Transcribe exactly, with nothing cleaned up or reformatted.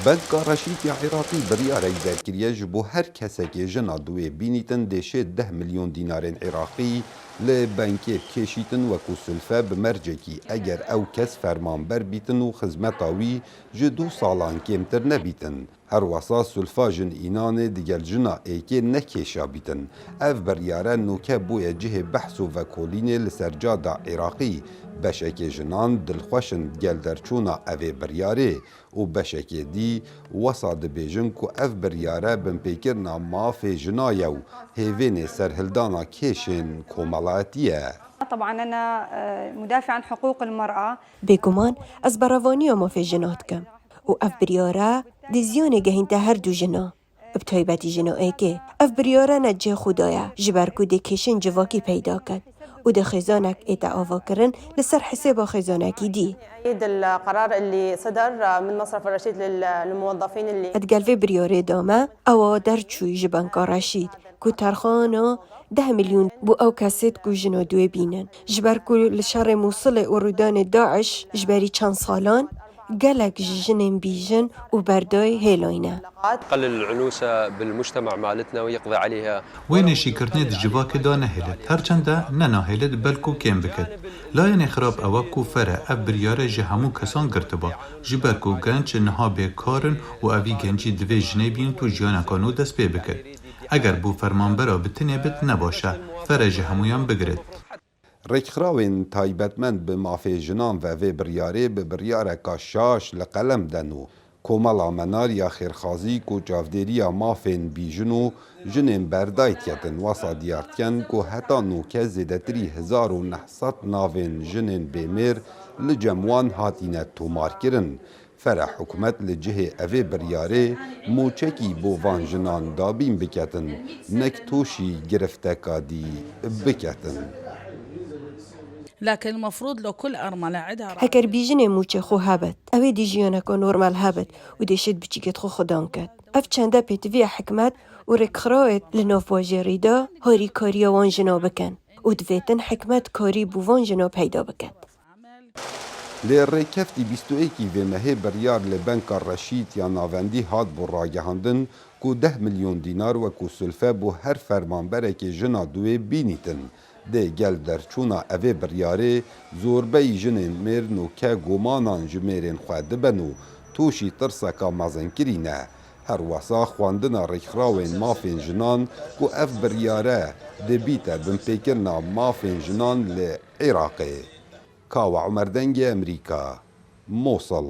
Banka Reşîd ya Iraqî biryarek derkiriye, ji bo her kesekê jina di wê bînîtin dê şêst milyon dînarên Iraqî li bankê bikêşîtin, wekû sulfe bi mercekî eger ew kes fermanber bîtin û xizmeta wî ji du salan kêmtir nebîtin. Her wesa sulfa jin înanê digel jina êkê nekêşabîtin. Ev biryare nûke bûye cihê behs û vekolînê li ser ca da Iraqî. Beşekê jinan dilxweş in digel derçûna evê biryarê û beşekê dî wesa dibêjin ku ev biryare binpêkirina mafê jina ye û hêvênê serhildana kêşên komelayetî ye. طبعا أنا آه، مدافع عن حقوق المرأة. Bêguman ez berevaniya mafê jina dikim û ev biryare dê ziyanê gehînte her du jina, bi taybetî jina êkê. Ev biryare ne cihê xwe daye, ji ber ku dê kêşên civakî peyda ket û dê xêzanek ête avakirin li ser hisêba xêzanekî dî. أيد القرار اللي صدر من مصرف الرشيد لل- للموظفين اللي Digel vê biryarê de me ewa derçûyî ji Banka Reşîd ku terxana deh milyon bo ew kesêt ku jina duê bînin. Ji ber ku li şerê Mûsilê û rûdanê DAIŞ ji berî çend salan gelek ji jinên bîjin û berdayî hêlayne. يقلل العنوسة بالمجتمع مالتنا ويقضي عليها. Wê nêşîkirinê di civakê de nehêlit. Her çende ne nahêlit belku kêm bikit. Layê nêxirab ew e ku fere ev biryare ji hemû kesan girtiba. Ji ber ku genç niha bêkar in û evî gencî divê jinê bînit û jiyaneka nû dest pê bikit. Eger bo fermanbera bi tinê bit ne baş e. Fere ji hemûyan bigirit. Rêkxirawên taybetmend bi mafê jinan ve vê biryarê bi biryareka şaş li qelem den û Komela Menar ya Xêrxazî ku çavdêriya mafên bîjin û jinên berdayî diket in, wesa diyar dikin ku heta nûke zêdetirî hezar û neh sed navên jinên bêmêr li cem wan hatine tomarkirin. Fere hikûmet li cihê evê biryarê mûçekî bo van jinan dabîn biketin, nek tûşî girifteka dî biketin. لكن المفروض لو كل أرملة عندها Heker bîjinê mûçê xwe hebit, ew ê dî jiyaneka normal hebit û dê şêt biçîkêt xwe xwedan ket. Ev çende pêtiviya hikûmet û rêkxirawêt li nav bajêrî de harîkariya wan jina bikin û divêtin hikûmet karî bo van jina peyda biket. Lê rêkeftî bîst û êkî vê mehê biryar li Banka Reşîd ya Navendî hat bo ragihandin ku deh milyon dînar wekû sulfe bo her fermanberekê jina duê bînîtin. Dê gel derçûna evê biryarê zorbeyî jinên mêr nûke gomanan ji mêrên xwe dibin û tûşî tirseka mezinkirî ne. Her wesa xwendina rêkxirawên mafên jinan ku ev biryare dê bîte binpêkirina mafên jinan li Iraqê. Kawa Umer Dengê Emerîka, Mosul.